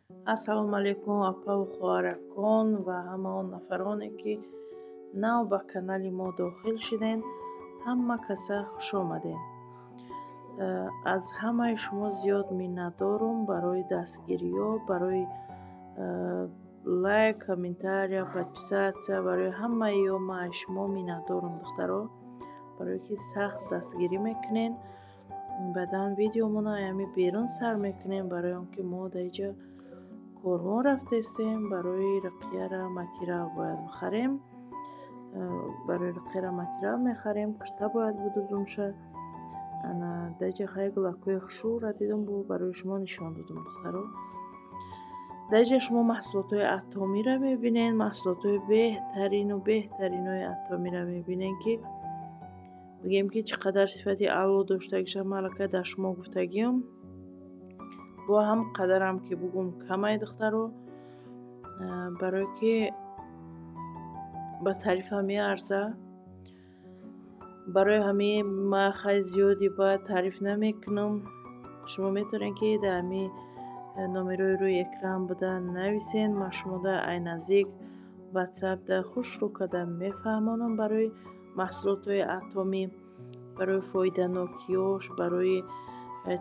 Ассалому алайкум, апаву хоҳаракон ва ҳама он нафароне, ки нав ба канали мо дохил шуден. Ҳама каса хушомадед. Аз ҳамаи шумо зиёд миннатдорум барои дастгириҳо, барои лайк, комментария, подписаться. Барои ҳамаи ё ман аз шумо миннатдорум, духтаро, барое ки сахт дастгирӣ мекунен. Баъдан видеомона ҳами берун сар мекунем, барои он ки мо дар инҷа корвон рафтаистем. Барои Руқияра материал бояд бихарем. Барои Руқияра материал мехарем, кирта бояд бидузумша. Ана дар инҷа хай гулакҳои хушрӯра дидум, бо барои шумо нишон додум, духтаро. Дар инҷа шумо маҳсулотҳои Атомиро мебинед, маҳсулотҳои беҳтарину беҳтаринои Атомиро мебинед, ки бигем, ки чӣ қадар сифати аъло доштагиша ман аллакай дар шумо гуфтагиам. Бо ҳам қадарам ки бугум, камай, духтаро, барое ки ба таърифа меарза. Барои ҳамин ман хай зиёди бояд таъриф намекунам. Шумо метавонед, ки дар ҳамин номерои рӯи экран буда нависен. Ман шумода ай наздик Ватсапда хушрӯ карда мефаҳмонам барои маҳсулотҳои Атомӣ, барои фоиданокиёш, барои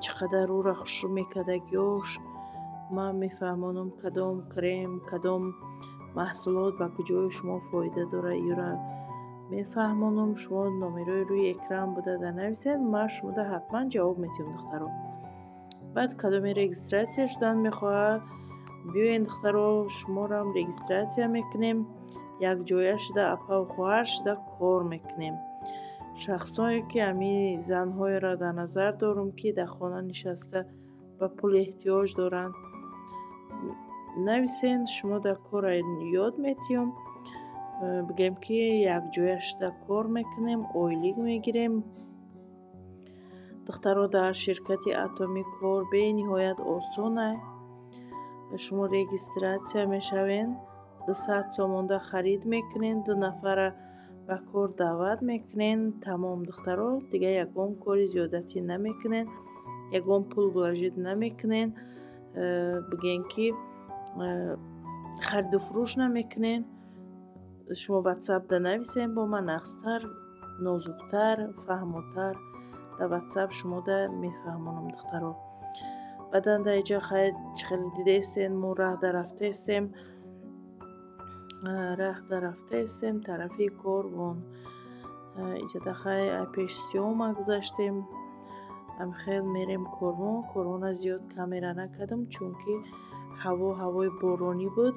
чӣ қадар рӯра хушрӯ мекардагиёш ман мефаҳмонам. Кадом крем, кадом маҳсулот ба куҷои шумо фоида дорад, инро мефаҳмонам. Шумо номерои рӯи экран буда да нависед, ман шумода ҳатман ҷавоб медиҳам, духтаро. Баъд кадоме регистрация шудан мехоҳад, биёед, духтаро, шуморам регистрация мекунем. Якҷоя шуда, апаву хоҳар шуда кор мекунем. Шахсое ки ҳамин занҳоеро дар назар дорам, ки дар хона нишаста ба пул эҳтиёҷ доранд, нависен, шумо дар корро ёд метиҳам. Бигем, ки якҷоя шуда кор мекунем, ойлик мегирем. Духтаро, дар ширкати Атомӣ кор бениҳоят осона. Шумо регистрация мешавед, 200 сомонда харид мекунед, ду нафара ба кор даъват мекунед, тамом, духтаро. Дигар ягон кори зиёдатӣ намекунед, ягон пул вложить намекунед, бигем, ки хариду фурӯш намекунед. Шумо Ватсапда нависед, бо ман нағзтар, нозуктар, фаҳмотар дар Ватсап шумода мефаҳмонам, духтаро. Баъдан дар инҷа хайр, чӣ хеле дидаистед, мо раҳда рафтаистем, раҳда рафтаистем тарафи корвон. Иҷода хай пеш Сиёма гузаштем, хел мерем корвон. Корвона зиёд камера накардам, чунки ҳаво ҳавои боронӣ буд.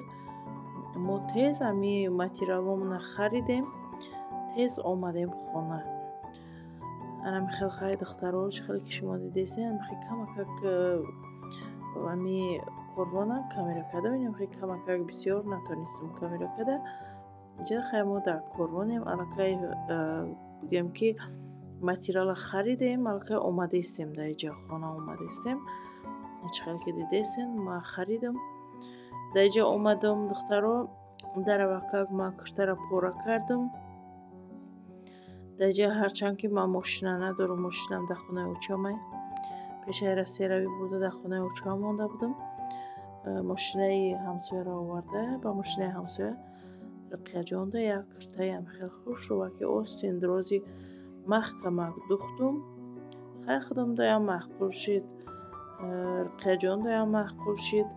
Мо тез ҳами материалҳомона харидем, тез омадем хона. Анами хел хай, духтаро, чӣ хеле ки шумо дидаистед, ами камакак ами корвона камера кардам, инам хел камакак, бисёр натонистам камера карда. Инҷа хай мо дар корвонем, аллакай бигӯем, ки материала харидем, аллакай омадаистем, дар инҷа хона омадаистем. Чӣ хеле ки дидаистед, ман харидам, дар инҷа омадам, духтаро. Даравакак ман киштара пора кардам. Дар инҷа ҳарчанд ки ман мошина надорам, мошинам дар хонаи очамай, пешаи Россияравӣ бурда дар хонаи очам монда будам. Мошинаи ҳамсояро оварда, ба мошинаи ҳамсоя Руқияҷонда як киртаям хел хушрӯва, ки остин дрози маҳкамак духтум. Хай, худамдаям маъқул шид, Руқияҷондаям маъқул шид.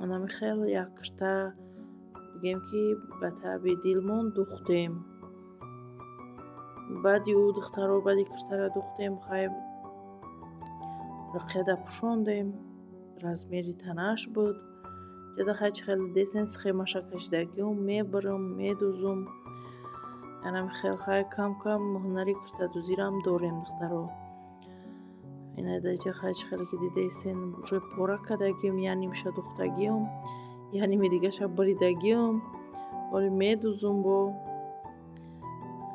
Анами хел як кирта, бигем, ки ба таъби дилмон духтем. Баъди ӯ, духтаро, баъди киртара духтем, хай Руқияда пӯшондем, размери танаш буд. Ҷада хай, чӣ хеле дидесен, схемаша кашидагиам, мебарам, медузум. Анами хел хай кам кам ҳунари киртадӯзирам дорем, духтаро. Ина дар инҷа хай, чӣ хеле ки дидаистен, уже пора кардагиам, як нимша духтагиам, як ними дигаша буридагиам, ҳоли медузум. Бо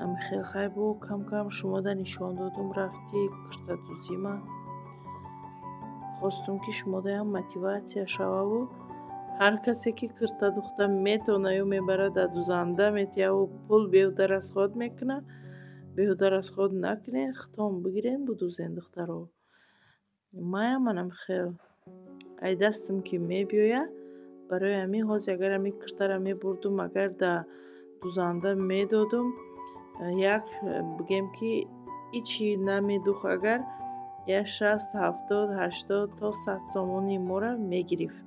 ами хел хай бо кам кам шумода нишон додум рафти киртадӯзима. Хостум, ки шумодаям мотивация шававу ҳар касе ки кирта духта метавонаю мебарад, дар дузанда метиҳаву пул беҳуда расход мекунад, беҳуда расход накунед, хитом бигирен, будузен, духтаро. Маям манам хел. Ай дастам ки мебиёяд, барои ҳамин ҳозир агар ҳамин киртара мебурдум, агар дар дузанда медодум, як бигем ки ҳичи намедухт, агар як 60, 70, 80 то 100 сомони моро мегирифт.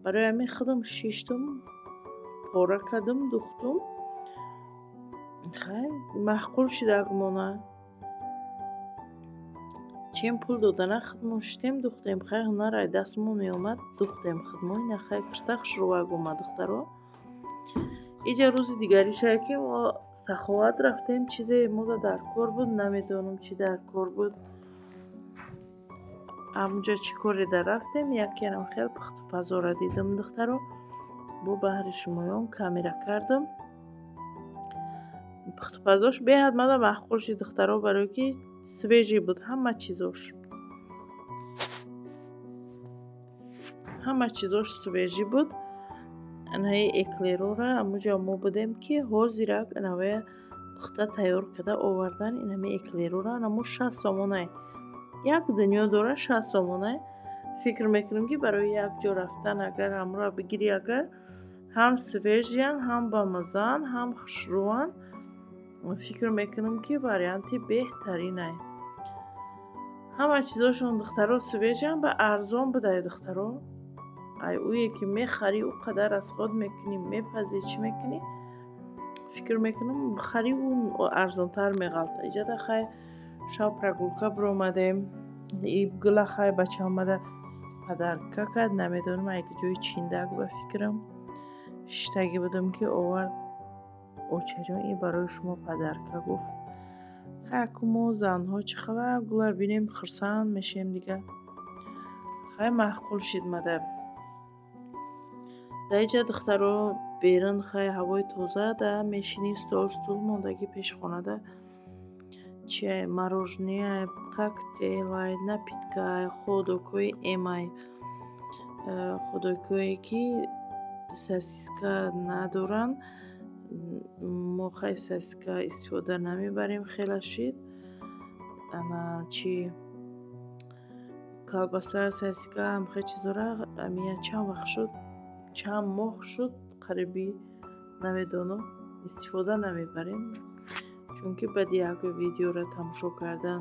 Барои ҳамин худам шиштум, пора кардум, духтум. Хай маъқул шидак мона. Чем пул додана худмон шиштем, духтем. Хай ҳунар ай дастмон меомад, духтем худмон. Ина хай кирта хушрӯвак омад, духтаро. Иҷа рӯзи дигаришае ки мо Саховат рафтем, чизе мода дар кор буд, намедонам чӣ дар кор буд. Ҳамунҷо чӣ коре дар рафтем, якеам хел пухтупазора дидам, духтаро. Бо баҳри шумоён камера кардам. Пухтупазош беҳад мада маъқул шуд, духтаро, барое ки свежий буд ҳама чизош. Ҳама чизош свежий буд. Анаи эклерора ҳамунҷо мо будем ки ҳозирак анавая пухта тайёр карда овардан. Инами эклерора анамо 60 сомонай. Як дунё дора 60 сомонай. Фикр мекунем ки барои як ҷо рафтан агар ҳамроҳ бигирӣ, агар ҳам свежиян, ҳам бамаззаан, ҳам хушрӯянд, фикр мекунам ки варианти беҳтаринай. Ҳама чизошон, духтаро, свежиян ба арзон будай, духтаро. Ай ӯе ки мехарӣ, ӯ қадар расход мекунӣ, мепазӣ, чӣ мекунӣ, фикр мекунам бихарӣ, ӯ арзонтар меғалта. Иҷада хай шаб прогулка биромадем. И гула хай бача омада подарка кард, намедонам ай ҷои чиндак ба фикрам. Шиштагӣ будам ки овард, очаҷон, ин барои шумо подарка гуфт. Хай аку мо занҳо чӣ хела гула бинем хурсанд мешем дига. Хай маъқул шид мада. Дар иҷа, духтаро, берун хай ҳавои тоза да мешинӣ, стол стул мондагӣ пеши хонада. Чиай мороженое, коктейлай, напиткай, хот-догҳои эмай, хот-догҳое ки сосиска надоранд. Мо хай сосиска истифода намебарем, хела шид. Ана чи колбаса, сосиска, ҳамхел чизора ҳамия чанд вақт шуд, чанд моҳ шуд, қариби намедонам, истифода намебарем. Чунки баъди як видеоро тамошо кардан,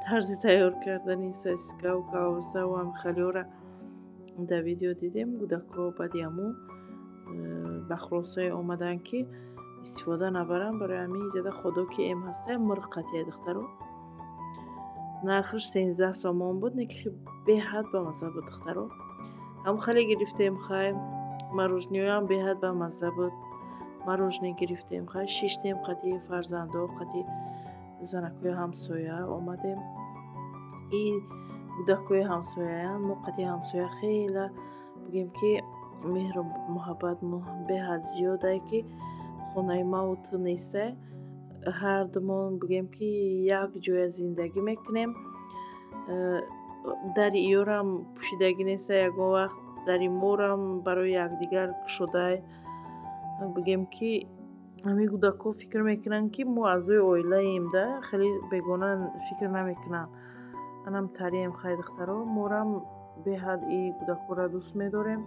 тарзи тайёр кардани сосискаву колбасаву ҳамхелиҳоро дар видео дидем, кӯдакҳо баъди ҳамун ба хулосае омаданд ки истифода набаранд. Барои ҳамин иҷода худо ки эм ҳастай, мурғ қатия, духтаро. Нархаш 13 сомон буд, не ки беҳад бамазза буд, духтаро. Ҳам хеле гирифтем, хай мороженоям беҳад бамазза буд. Мороженое гирифтем, хай шиштем қати фарзандо, қати занакҳои ҳамсоя омадем. И кӯдакҳои ҳамсояянд, мо қати ҳамсоя хела бигем ки меҳру муҳаббат беҳад зиёдае ки хонаи маву ту нестай. Ҳар думон бигем ки як ҷоя зиндагӣ мекунем. Дари иёрам пӯшидагӣ нестай ягон вақт, дари морам барои якдигар кушодай. Бигем ки ҳамин кӯдакҳо фикр мекунанд ки мо аъзои оилаем да, хеле бегона фикр намекунанд. Анам тарием хай, духтаро, морам беҳад и кӯдакҳоро дӯст медорем.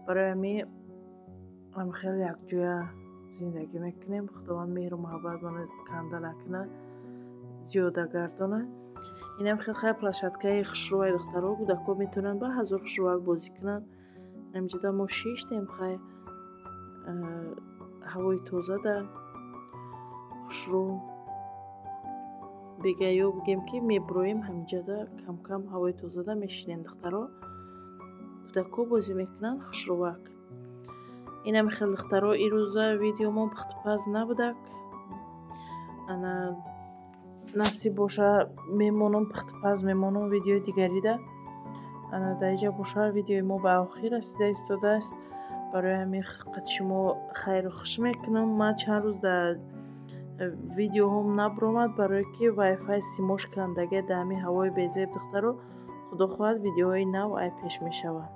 Барои ҳамин ҳам хеле якҷоя зиндагӣ мекунем. Худованд меҳру муҳаббатмонро канда накунад, зиёда гардонад. Инам хел хай площадкаи хушрӯвай, духтаро, кӯдакҳо метавонанд ба ҳазор хушрӯвак бозӣ кунанд. Ҳаминҷода мо шиштем, хай ҳавои тоза да хушрӯ. Бега ё бигем ки мебуроем ҳаминҷода кам-кам ҳавои тозада мешинем, духтаро. Кӯдакҳо бозӣ мекунанд хушрӯвак. Инам хел, духтаро, ирӯза видеомон пухтупаз набудак. Ана насиб боша мемонам, пухтупаз мемонам видеои дигарида. Ана дар инҷа боша видеои мо ба охир расида истодааст. Барои ҳамин қати шумо хайру хуш мекунам. Ман чанд рӯз дар видеоҳом набуромад, барое ки вайфай симош кандагия дар ҳамин ҳавои безеб, духтаро. Худо хоҳад видеоҳои нав ай пеш мешавад.